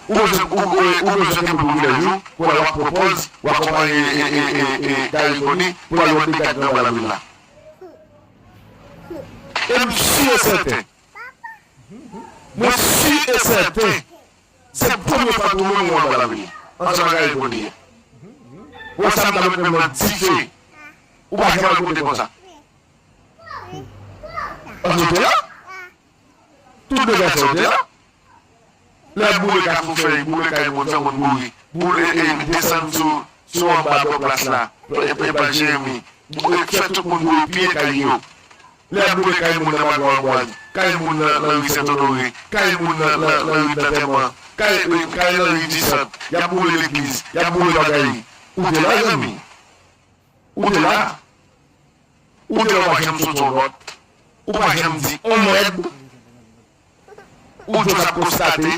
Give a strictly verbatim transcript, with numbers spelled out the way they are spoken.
Ou bezwen, ou, ou, ou bezwen kenbe privilèj ou pou lè w ap pran pòz, w akonpaye e, e, e, e, Garry Conille pou l al wè dega ki nan anba lavil la. E m si e sèten, mwen si e sèten, se premye fwa tou mwen mwen anba lavil la, ansanm ak Garry Conille. Ou wè sa m ta met menm nan dife, ou pa janm al kote konsa. Paske w te la. Tout dega sa w te la. Lè y ap boule kafou fèy, boule kay moun, fè moun mouri. Boule, e, desann sou, sou anba dò plas la, e, e, plas Jeremi. Boule, fè tout moun boule, piye kay yo. Lè y ap boule kay moun nan Magwawbwad, kay moun nan, nan ri Sent Onore, kay moun nan, nan, nan ri Lantèman, kay, e, kay nan ri Disant, y ap boule legliz, y ap boule bagay. Ou te la, zanmi? Ou te la? Ou te la, ou pa janm soti yon nòt. Ou pa janm di on mèd. Ou jis ap konstate